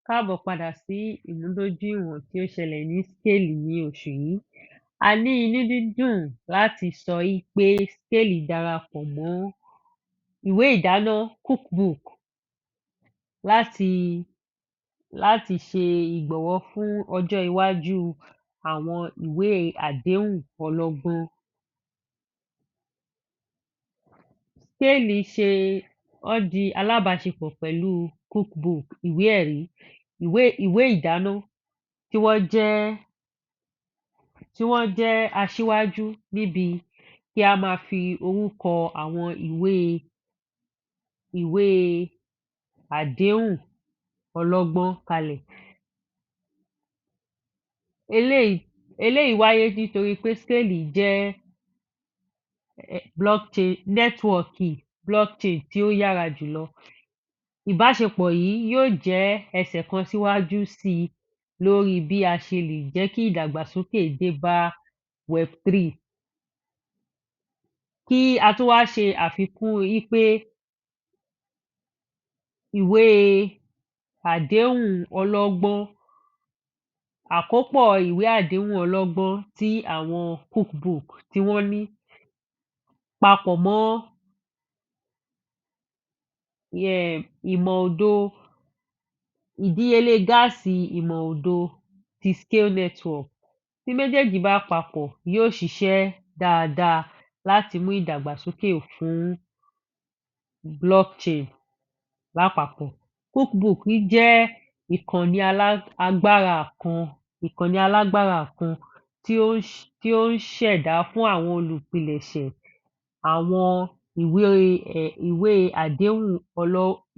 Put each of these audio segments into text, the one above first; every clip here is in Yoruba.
Káàbọ̀ padà sí ìmúdójúìwọ̀n tí ó ṣẹlẹ̀ ní Scale ní oṣù yìí. A ní inú dídùn láti sọ yí pé Scale darapọ̀ mọ́ ìwé ìdáná Cookbook láti ṣe ìgbọ̀wọ́ fún ọjọ́ iwájú àwọn ìwé àdéhùn ọlọ́gbọ́n. Scale ṣe wọ́n di alábàáṣepọ̀ pẹ̀lú Cookbook ìwé ẹ̀rí ìwé ìdáná tí wọ́n jẹ́ aṣíwájú níbi kí á máa fi orúkọ àwọn ìwé àdéhùn ọlọ́gbọ́n kalẹ̀. Eléyìí wáyé nítorí pé Scale jẹ́ blockchain network blockchain tí ó yára jùlọ. Ìbáṣepọ̀ yìí yóò jẹ́ ẹsẹ̀ kan síwájú síi lórí bí a ṣe lè jẹ́ kí ìdàgbàsókè dé bá Web3. Kí a tún wá ṣe àfikún wí pé ìwé àdéhùn ọlọ́gbọ́n, àkópọ̀ ìwé àdéhùn ọlọ́gbọ́n tí àwọn Cookbook tí wọ́n ní papọ̀ mọ́ ìmọ̀ òdo ìdíyelé gáàsì ìmọ̀ òdo ti Scale Network. Tí méjèèjì bá papọ̀, yóò ṣiṣẹ́ dáadáa láti mú ìdàgbàsókè fún blockchain lápapọ̀. Cookbook jẹ́ ìkànnì agbára kan ìkànnì alágbára kan tí ó ń ṣẹ̀dá fún àwọn olùpilẹ̀ṣẹ̀ àwọn ìwé àdéhùn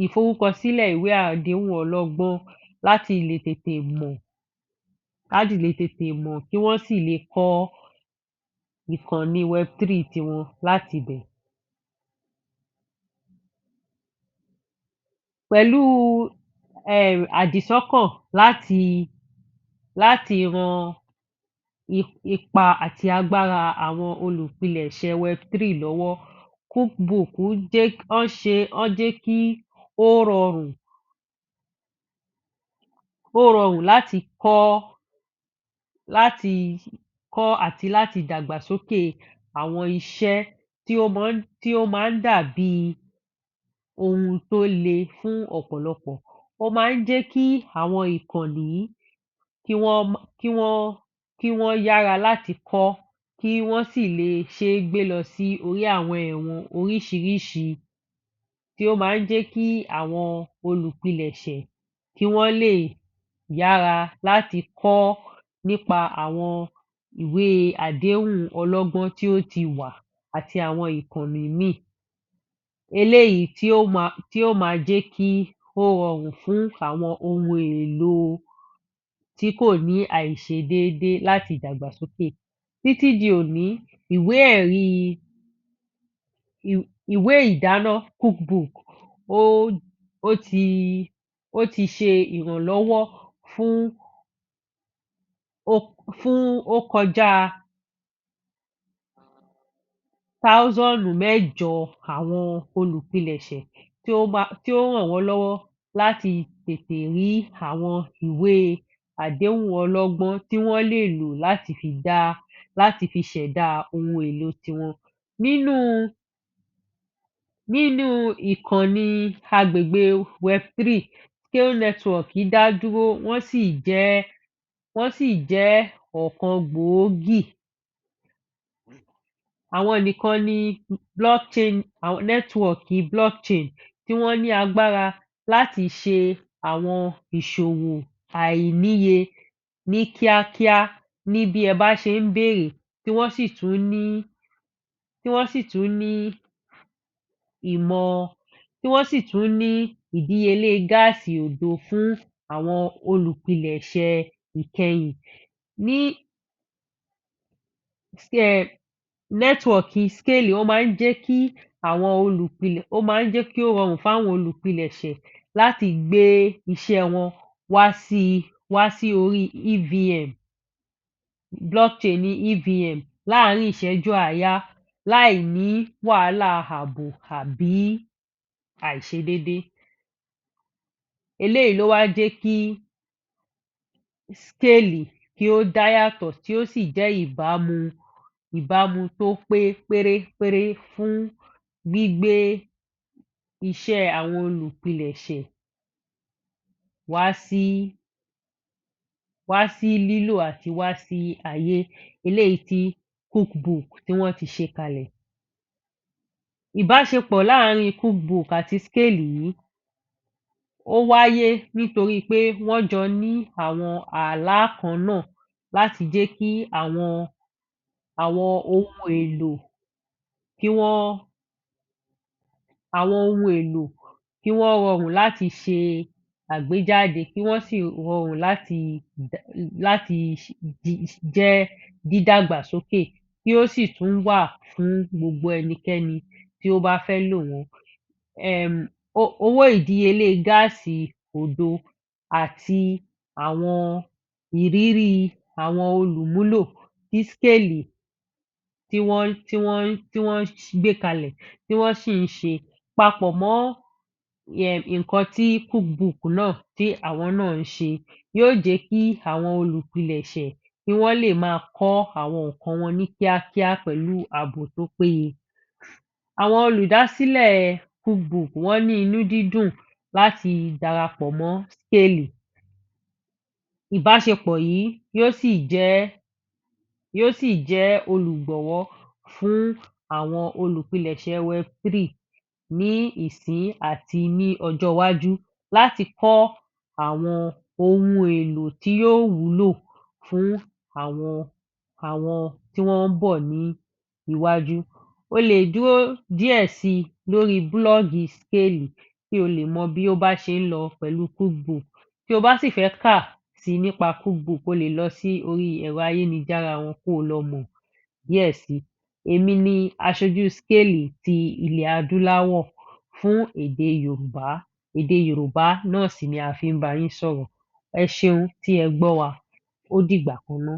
ìforúkọsílẹ̀ ìwé àdéhùn ọlọ́gbọ́n láti lè tètè mọ̀ kí wọ́n sì lè kọ́ ìkànnì Web3 tiwọn láti ibẹ̀. Pẹ̀lú àdìsọ́kàn láti ran ipa àti agbára àwọn olùpilẹ̀ṣẹ̀ Web3 lọ́wọ́, Cookbook jẹ́ wọ́n ṣe wọ́n jẹ́ kí ó rọrùn láti kọ́ àti láti dàgbàsókè àwọn iṣẹ́ tí ó máa ń dàbí ohun tó le fún ọ̀pọ̀lọpọ̀. Ó máa ń jẹ́ kí àwọn ìkànnì yìí kí wọ́n yára láti kọ́, kí wọ́n sì lè ṣe é gbé lọ sí orí àwọn ẹ̀wọ̀n oríṣiríṣi tí ó máa ń jẹ́ kí àwọn olùpilẹ̀ṣẹ̀ kí wọ́n lè yára láti kọ́ nípa àwọn ìwé àdéhùn ọlọ́gbọ́n tí ó ti wà àti àwọn ìkànnì míì. Eléyìí tí ó máa jẹ́ kí ó rọrùn fún àwọn ohun èlò tí kò ní àìṣedéédé láti dàgbàsókè. Títí di òní, ìwé ẹ̀rí ìwé ìdáná Cookbook ó ti ṣe ìrànlọ́wọ́ fún ó kọjá 8,000 àwọn olùpilẹ̀ṣẹ̀ tí ó ràn wọ́n lọ́wọ́ láti tètè rí àwọn ìwé àdéhùn ọlọ́gbọ́n tí wọ́n lè lò láti fi ṣẹ̀dá ohun èlò tiwọn. Nínú ìkànnì agbègbè Web3, Scale Network dá dúró, wọ́n sì jẹ́ ọ̀kan gbòógì. Àwọn nìkan ni blockchain network blockchain tí wọ́n ní agbára láti ṣe àwọn ìṣòwò àìníye ní kíákíá ní bí ẹ bá ṣe ń bèèrè, tí wọ́n sì tún ní ìdíyelé gáàsì òdo fún àwọn olùpilẹ̀ṣẹ̀ ìkẹyìn. Ní nẹ́tíwọ́ọ̀kì Scale, ó máa ń jẹ́ kí ó rọrùn fún àwọn olùpilẹ̀ṣẹ̀ láti gbé iṣẹ́ wọn wá sí orí EVM, blockchain EVM, láàárín ìṣẹ́jú àáyá láì ní wàhálà ààbò àbí àìṣedédé. Eléyìí ló wá jẹ́ kí Scale kí ó dá yàtọ̀, tí ó sì jẹ́ ìbámu tó pé pérépéré fún gbígbé iṣẹ́ àwọn olùpilẹ̀ṣẹ̀ wá sí lílò àti wá sí ayé, eléyìí tí Cookbook tí wọ́n ti ṣe kalẹ̀. Ìbáṣepọ̀ láàárín Cookbook àti Scale yìí, ó wáyé nítorí pé wọ́n jọ ní àwọn ààlà kan náà láti jẹ́ kí àwọn ohun èlò kí wọ́n rọrùn láti ṣe àgbéjáde, kí wọ́n sì rọrùn láti jẹ́ dídàgbàsókè, kí ó sì tún wà fún gbogbo ẹnikẹ́ni tí ó bá fẹ́ lò wọ́n. Owó ìdíyelé gáàsì òdo àti àwọn ìrírí àwọn olùmúlò tí Scale tí wọ́n gbé kalẹ̀, tí wọ́n sì ń ṣe papọ̀ mọ́ nǹkan tí Cookbook náà tí àwọn náà ń ṣe, yóò jẹ́ kí àwọn olùpilẹ̀ṣẹ̀ kí wọ́n lè máa kọ́ àwọn nǹkan wọn ní kíákíá pẹ̀lú ààbò tó péye. Àwọn olùdásílẹ̀ Cookbook, wọ́n ní inú dídùn láti darapọ̀ mọ́ Scale. Ìbáṣepọ̀ yìí yóò sì jẹ́ olùgbọ̀wọ́ fún àwọn olùpilẹ̀ṣẹ̀ Web3 ní ìsín àti ní ọjọ́ iwájú láti kọ́ àwọn ohun èlò tí yóò wúlò fún àwọn tí wọ́n ń bọ̀ ní iwájú. O lè dúró díẹ̀ síi lórí búlọ́ọ̀gù Scale kí o lè mọ bí ó bá ṣe ń lọ pẹ̀lú Cookbook. Tí o bá sì fẹ́ kà síi nípa Cookbook, o lè lọ sí orí ẹ̀rọ ayélujára wọn kó o lọ mọ̀ díẹ̀ síi. Èmi ni aṣojú Scale ti ilẹ̀ adúláwọ̀ fún èdè Yorùbá. Èdè Yorùbá náà sì ni a fi ń bá yín sọ̀rọ̀. Ẹ ṣeun tí ẹ gbọ́ wa. Ó dìgbà kan ná.